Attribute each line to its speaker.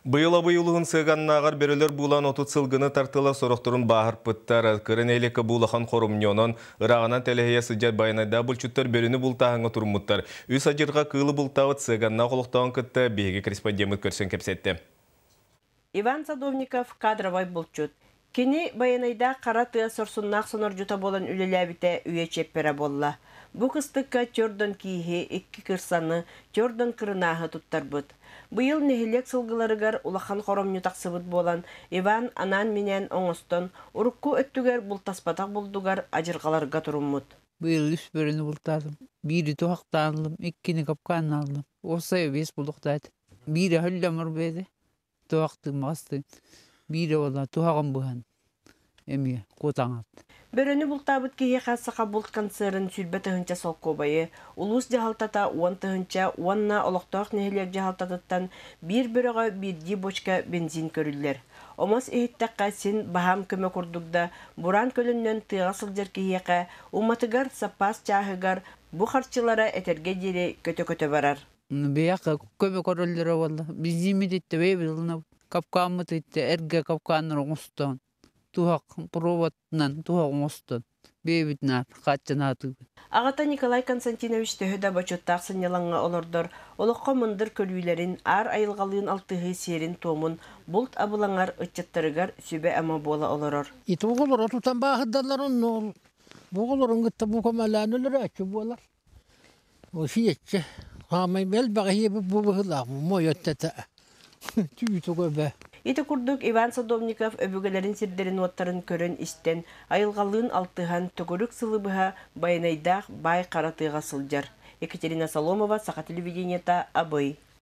Speaker 1: Быйыл Абый улууһун Сыаганнааҕар бөрөлөр буулаан 30 сылгыны тартылар, сорохторун бааһырпыттар. Кыра нэһилиэккэ бу улахан хоромньу. Онон ырааҕынан тэлэһийэ сылдьар байанайдаах булчуттар бөрөнү бултааһыҥҥа туруммуттар. Үс адьырҕа кыылы бултаабыт Сыаганнаах олохтооҕун кытта биһиги корреспондеммыт көрсөн кэпсэттэ.
Speaker 2: Иван Садовников кадровай булчут. Кини Байанайдаах хара тыа сорсуннаах сонордьута буолан үлэлээбитэ үйэ чиэппэрэ буолла. Бу кыстыкка төрдөн кииһи, 2 кырсаны, төрдөн кырынааһы туттарбыт. Быйыл нэһилиэк сылгыларыгар улахан хоромньу тахсыбыт буолан, Иван анаан-минээн оҥостон, урукку өттүгэр бултаспатах булдугар адьырҕаларга туруммут.
Speaker 3: Быйыл үс бөрөнү бултаатым. Биири туһахтаан ыллым, иккини капкааннаан ыллым. Уопсайа биэс булуохтаатым. Биирэ хөллөмөр бэйэтэ. Туһахтыын маҕастыын. Биирэ буолла туһаҕын быһан эмиэ куотаҥат.
Speaker 2: Бөрөнү бултаабыт киһиэхэ Сахабулт концерын 20 тыһыынча солкуобайы, улуус дьаһалтата 10 тыһыынча уонна олохтоох нэһилиэк дьаһалтатыттан биир бөрөҕө биирдии бочка бензин көрүллэр. Омос иһиттэххэ син баһаам көмө курдук да, бураан көлөннөн тыаҕа сылдьар киһиэхэ уматыгар, саппаас чааһыгар бу харчылара этэргэ диэри көтө-көтө барар.
Speaker 3: Бэйэхэ көмө көрөллөрө буолла. Бензиммит иттэ бэйэбит ылынабыт. Капкааммыт иттэ эргэ капкааннар оҥостон, туһах проводынан туһах оҥостон бэйэбитинээр хааччынаатыбыт.
Speaker 2: Аҕата Николай Константинович төһө да бочуоттаах сынньалаҥҥа олордор, олоххо мындыр көрүүлэрин, аар айылҕалыын алтыһыы сиэрин-туомун булт абылаҥар ыччаттарыгар сүбэ-ама буола олорор.
Speaker 4: Ити оҕолоро тутан бааһырдаллар онно бу оҕолорун кытта бу көмөлөөн өлөрөөччү буолар. Сиэччэ хаамай элбэҕи сиэбит бу быһыылаах мойот этэ түүтү көбө.
Speaker 2: Ити курдук Иван Садовников өбүгэлэрин сирдэрин-уоттарын көрөн-истэн, айылҕалыын алтыһан, төгүрүк сылы быһа Байанайдаах баай хара тыаҕа сылдьар. Екатерина Соломова, Саха телевидениета, Абый.